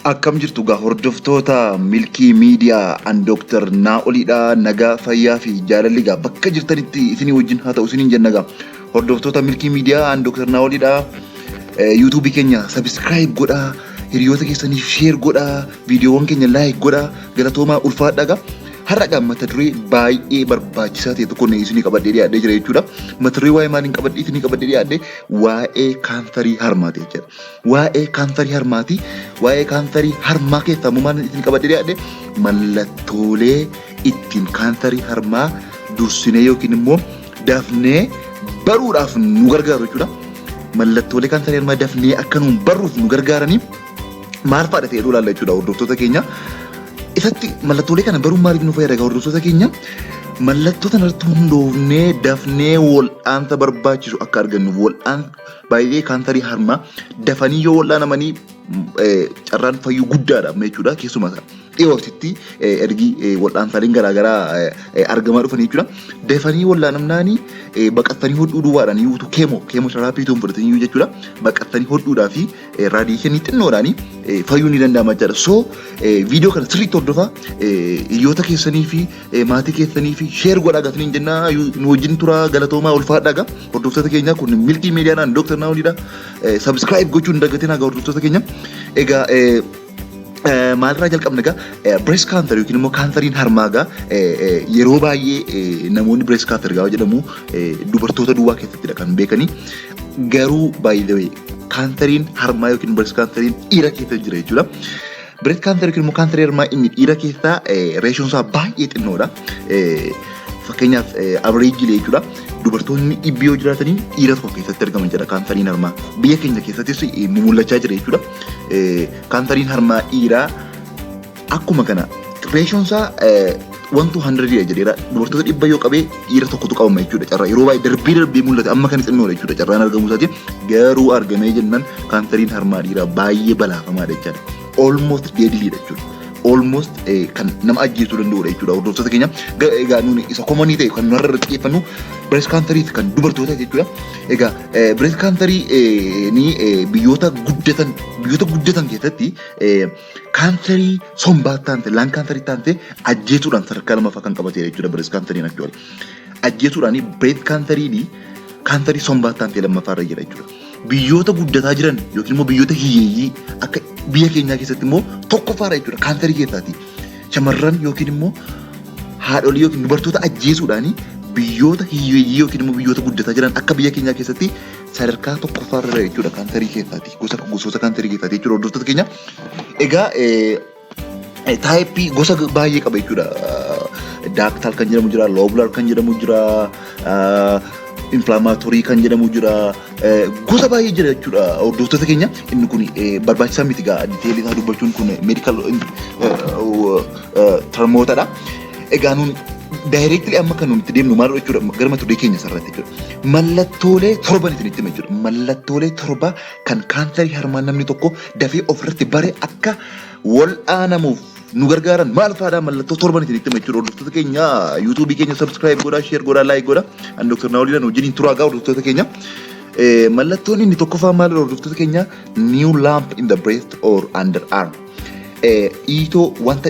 Akkam jirtu gaa hordoftoota Milkii Miidiyaa? An Dooktar Naa'oliidha. Nagaa, fayyaa fi jaalalli gaa bakka jirtanitti isinii wajjin haa ta'u isiniin jenna gaa. Hordoftoota Milkii Miidiyaa, an Dooktar Naa'oliidha. Yuutuubii keenya subscribe godhaa, hiriyoota keessaniif share godhaa, viidiyoowwan keenya like godhaa, galatoomaa, ulfaadhaa gaa. Har'a gaa mata duree baay'ee barbaachisaa ta'e tokko isinii qabadhee dhiyaadhee jira jechuudha. Mata duree waa'ee maaliin qabadhee isinii qabadhee dhiyaadhee? Waa'ee kaansarii harmaati jechuudha. Waa'ee kaansarii harmaati. Waa'ee kaansarii harmaa keessaa immoo maal isin qabadhee dhiyaadhe? Mallattoolee ittiin kaansarii harmaa dursinee yookiin immoo dafnee baruudhaaf nu gargaaru jechuudha. Mallattoolee kaansarii harmaa dafnee akka nuun barruuf nu gargaaranii maal fa'aadha ta'ee ilaalla jechuudha, hordoftoota keenya. Isatti mallattoolee kana baruun maaliif nu fayyada, hordoftoota keenya? Mallattoo kanarratti hundoofnee dafnee wal'aansa barbaachisu akka argannuuf. Wal'aan baay'ee kaansarii harmaa dafanii yoo wal'aanamanii carraan fayyuu guddaadha jechuudha. Keessumaa dhiyootitti ergi wal'aansaaleen garaagaraa argamaa dhufan jechuudha. Dafanii wal'aanamnaanii baqattanii hodhuu duwwaadhaan iyyuu, chemotherapy tuun fudhatanii jechuudha. Baqattanii hodhuudhaa fi radiation xinnoodhaan fayyuu ni danda'ama jechuudha. So viidiyoo kana sirriitti hordofaa, hiriyoota keessanii fi maatii keessanii fi share godhaa gaafanii jennaa, nu wajjin tura, galatoomaa, ulfaadhaa gaa hordoftoota keenya. Kun Milkii Miidiyaadhaan Dooktar Naawoliidha. Subscribe gochuun hin dagatinaa gaa, hordoftoota keenya. Egaa maalirraa jalqabna egaa? Breast cancer yookiin immoo kaansariin harmaa egaa yeroo baay'ee namoonni breast cancer gaafa jedhamu dubartoota duwwaa keessattidha kan beekanii. Garuu baay'ee kaansariin harmaa yookiin breast canceriin dhiira keessa jira jechuudha. Breast cancer yookiin immoo kaansarii harmaa inni dhiira keessaa ratioon isaa baay'ee xinnoodha. Fakkeenyaaf averageilee jechuudha. Dubartoonni 100 yoo jiraatanii dhiira tokko keessatti argaman jedha kaansariin harmaa. Biyya keenya keessattis ni mul'achaa jira jechuudha. Kaansariin harmaa dhiiraa akkuma kana ratioon isaa 1 to 100 jedheera. Dubartoota 100 yoo qabee dhiira tokkotu qabama jechuudha. Carraa yeroo baay'ee darbee darbee mul'ata. Amma kan xinnoodha jechuudha carraan argamuu isaati. Garuu argamee jennaan kaansariin harmaa dhiiraa baay'ee balaafamaadha jechaadha. Almost deadly dha jechuudha. Almost kan nama ajjeesuu danda'udha jechuudha, hordoftoota keenya. Egaa nuuni isa common ta'e kan nurra irratti xiyyeeffannu breast cancerii kan dubartoota jechuudha. Egaa breast cancerii ni biyyoota guddatan keessatti kaansarii sombaa taante, lung cancerii taante ajjeesuudhaan sadarkaa lammaffaa kan qabatedha jechuudha breast canceriin actually. Ajjeesuudhaan breast canceriin kaansarii sombaa taante lammaffaa irra jira jechuudha. Biyyoota guddataa jiran yookiin immoo biyyoota hiyyeeyyii akka biyya keenyaa keessatti immoo tokkoffaadha jechuudha kaansarii keessaati. Shamarran yookiin immoo haadholii yookiin dubartoota ajjeesuudhaan biyyoota hiyyeeyyii yookiin immoo biyyoota guddataa jiran akka biyya keenyaa keessatti sadarkaa tokkoffaarra jira jechuudha kaansarii keessaati. Gosa gosoota kaansarii keessaati jechuudha, hordoftoota keenya. Egaa type gosa baay'ee qaba jechuudha. Ductal kan jedhamu jira, lobular kan jedhamu jira, inflammatory kan jedhamu jira, gosa baay'ee jira jechuudha, hordoftoota keenya. Inni kun barbaachisaa miti gaa detailii isaa dubbachuun, kun medical termootadha. Egaa nuun directly amma kan nuti deemnu maal jechuudha? Gara mata duree keenya sarratti jechuudha. Mallattoolee torban isinitti hima jechuudha. Mallattoolee 7 kan kaansarii harmaa namni tokko dafee ofirratti bare akka wal'aanamuuf nu gargaaran maal fa'aadha? Mallattoo torban isinitti hima jechuudha. Hordoftoota keenya, yuutuubii keenya subscribe godhaa, share godhaa, like godhaa. An Dooktar Naawoliidhaan wajjiniin turaa gaa, hordoftoota keenya. Mallattoon inni tokkoffaa maal, hordoftoota keenya? New lump in the breast or underarm. Dhiitoo, wanta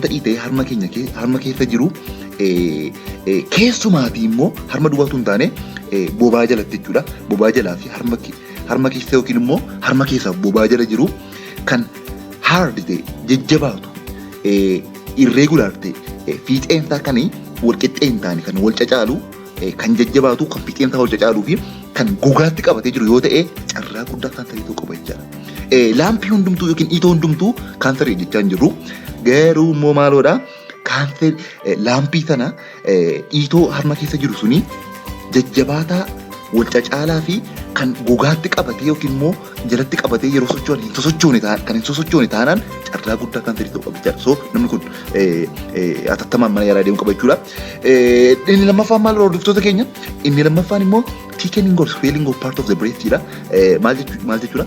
dhiitee harma keenya harma keessa jiru, keessumaatii immoo harma duwwaatu hin taane bobaa jalatti jechuudha. Bobaa jalaa fi harma keessa yookiin immoo harma keessa bobaa jala jiru kan hard ta'e, jajjabaatu, irregular ta'e, fiixeen isaa kan wal qixxee hin taane, kan wal cacaalu, kan jajjabaatu, kan fiixeen isaa wal cacaaluu fi kan gogaatti qabatee jiru yoo ta'e carraa guddaa kaansarii ta'uu qaba jechaadha. Lumpii hundumtuu yookiin dhiitoo hundumtuu kaansarii jechaa hin jirru. Garuu immoo maaloodha? Kaansarii lumpii sana, dhiitoo harma keessa jiru suni jajjabaataa, wal cacaalaa fi kan gogaatti qabatee yookiin immoo jalatti qabatee yeroo socho'an hin sosochoone ta'an, kan hin sosochoone taanaan carraa guddaa kaansarii ta'uu qaba jechaadha. So namni kun hatattamaan mana yaalaa deemuu qaba jechuudha. Inni lammaffaan maal, hordoftoota keenya? Inni lammaffaan immoo thickening or swelling of part of the breast jedha. Maal jechuudha?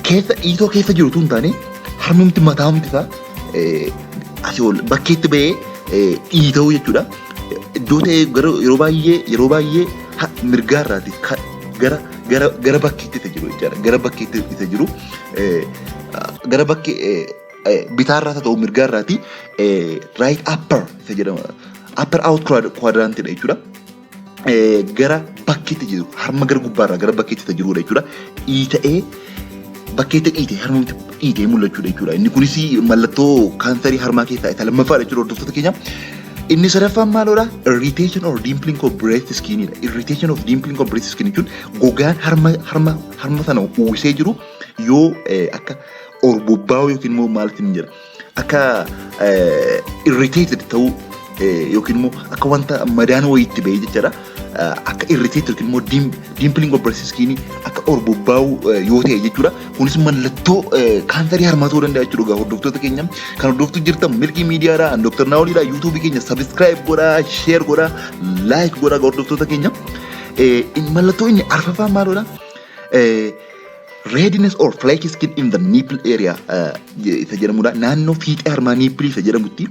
Keessa dhiitoo keessa jiru tun taane harmumti mataamti isaa asii ol bakkeetti bahee dhiita'uu jechuudha. Iddoo ta'e gara yeroo baay'ee mirgaarraati gara gara bakkeetti isa jiru jechaadha. Gara bakkeetti isa jiru, gara bakkee bitaarraa haa ta'u mirgaarraati, right upper isa jedhama. Upper out quadrantidha jechuudha. Gara bakkeetti jiru, harma gara gubbaarraa gara bakkeetti isa jirudha jechuudha. Dhiita'ee, bakkeetti dhiite, harma dhiitee mul'achuudha jechuudha. Inni kunis mallattoo kaansarii harmaa keessaa isa lammaffaadha jechuudha, hordoftoota keenya. Inni sadaffaan maaloodha? Irritation or dimpling of breast skin dha. Irritation of dimpling of breast skin jechuun gogaan harma sana uwwisee jiru yoo akka orbobbaa'u yookiin immoo maalitti hin jedha, akka irritated ta'uu yookiin immoo akka wanta madaan wayiitti bahee jechaadha. Akka irritated yookiin immoo dimpling of breast skin akka orbobbaa'u yoo ta'e jechuudha. Kunis mallattoo kaansarii harmaa ta'uu danda'a jechuudha. Egaa hordoftoota keenya kan hordoftu jirtan Milkii Miidiyaadha. Dr. Naawoliidha. YouTubeii keenya subscribe godhaa, share godhaa, like godhaa hordoftoota keenya. Mallattoo inni arfaffaan maaloodha? Redness or flaky skin in the nipple area isa jedhamudha. Naannoo fiixee harmaa, nipple isa jedhamutti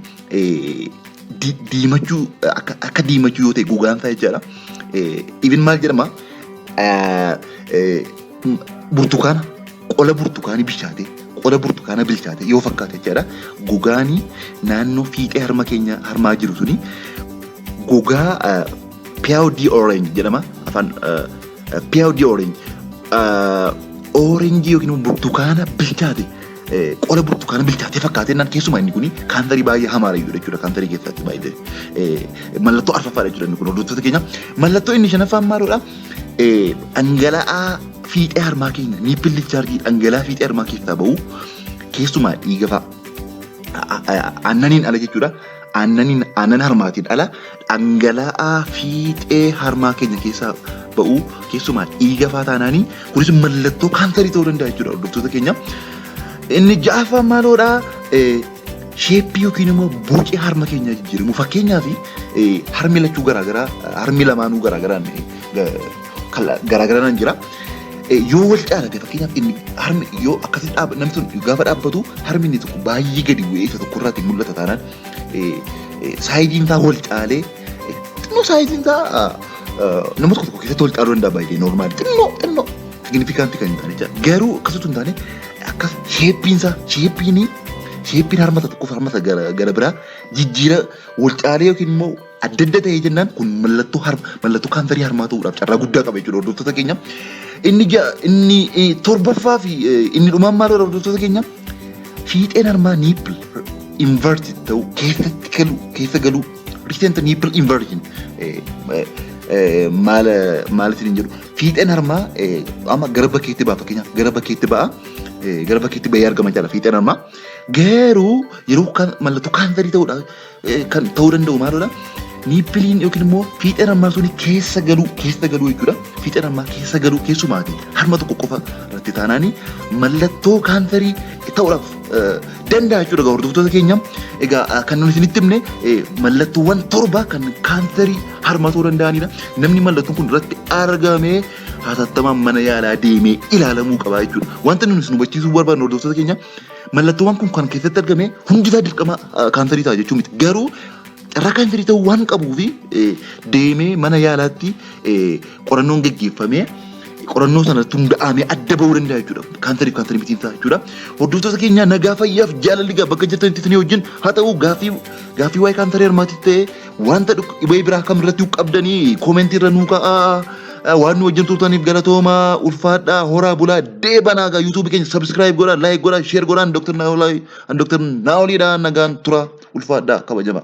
diimachuu, akka diimachuu yoo ta'e gogaan isaa jechaadha. Even maal jedhama? Burtukaana, qola burtukaanii bilchaate, qola burtukaana bilchaate yoo fakkaate jechaadha. Gogaanii naannoo fiixee harma keenya harmaa jiru suni gogaa peau d'orange jedhama, afaan peau d'orange, orangeii yookiin burtukaana bilchaate, qola burtukaana bilchaatee fakkaatee naan, keessumaa inni kuni kaansarii baay'ee hamaadha jechuudha. Kaansarii keessatti baay'ee mallattoo arfaffaadha jechuudha inni kun, hordoftoota keenya. Mallattoo inni shanaffaan maalidha? Dhangala'aa fiixee harmaa keenya, nipple dischargeii, dhangala'aa fiixee harmaa keessaa bahu, keessumaa dhiiga fa'a aannaniin ala jechuudha. Aannaniin, aannan harmaatiin ala dhangala'aa fiixee harmaa keenya keessaa ba'u, keessumaa dhiiga fa'aa taanaanii, kunis mallattoo kaansarii ta'uu danda'a jechuudha, hordoftoota keenya. Inni ja'affaan maaloodha? Shapeii yookiin immoo boci harma keenyaa jijjiiramu. Fakkeenyaaf harmi lachuu garaagaraa, harmi lamaanuu garaagaraan garaagaraan jira. Yoo wal caalate, fakkeenyaaf inni harmi yoo akkasitti dhaaba, namni sun gaafa dhaabbatu harmi inni tokko baay'ee gadi bu'ee isa tokkorraatti mul'ata taanaan, sizeiin isaa wal caalee, xinnoo sizeiin isaa nama tokko tokko keessatti wal caaluu danda'a, baay'ee normal, xinnoo xinnoo significantii kan hin taane jechuudha. Garuu akkasitti hin taane, akkas shapeiin isaa, shapeiin harma tokkoof harma gara biraa jijjiira wal caalee yookiin immoo adda adda ta'ee jennaan, kun mallattoo kaansarii harmaa ta'uudhaaf carraa guddaa qaba jechuudha, hordoftoota keenya. Inni torbaffaa fi inni dhumaan maal hordoftoota keenya? Fiixeen harmaa, nipple inverted ta'u, keessatti galu, keessa galuu, recent nipple inversion. Maal maal isin jedhu, fiixeen harmaa amma gara bakkeetti ba'a, fakkeenyaaf gara bakkeetti ba'a, gara bakkeetti bahee argama jechuudha fiixeen harmaa. Garuu yeroo kan mallattoo kaansarii ta'uudha kan ta'uu danda'u maalidha? Nippleiin yookiin immoo fiixeen harmaa suni keessa galuu jechuudha. Fiixeen harmaa keessa galuu keessumaati harma tokko qofa irratti taanaani mallattoo kaansarii ta'uudhaaf danda'a jechuudha, hordoftoota keenya. Egaa kan nuti isinitti himne mallattoowwan 7 kan kaansarii harmaa ta'uu danda'anidha. Namni mallattoon kun irratti argame hatattamaan mana yaalaa deemee ilaalamuu qaba jechuudha. Wanta nuti isin hubachiisuu barbaadnu, hordoftoota keenya, mallattoowwan kun kan keessatti argame hundisaa dirqama kaansarii ta'a jechuu miti. Garuu carraa kaansarii ta'uu waan qabuu fi deemee mana yaalaatti qorannoon geggeeffamee, qorannoo sanatti hundaa'amee adda bahuu danda'a jechuudha. Kaansarii fi kaansarii mitiin ta'a jechuudha. Hordoftoota keenya, nagaa fayyaaf jaalalli gaa bakka jirtanitti isinii wajjin haa ta'u. Gaaffii waa'ee kaansarii harmaatti ta'e, wanta dhibee biraa kam irratti qabdanii commentii irra nuu kaa'aa. Waan nu wajjin turtaniif galatooma, ulfaadhaa, horaa bulaa, deebanaa. Gaa YouTubeii keenya subscribe godhaa, like godhaa, share godhaa. Dr. Naawoliidha. Nagaan tura, ulfaadhaa, kabajama.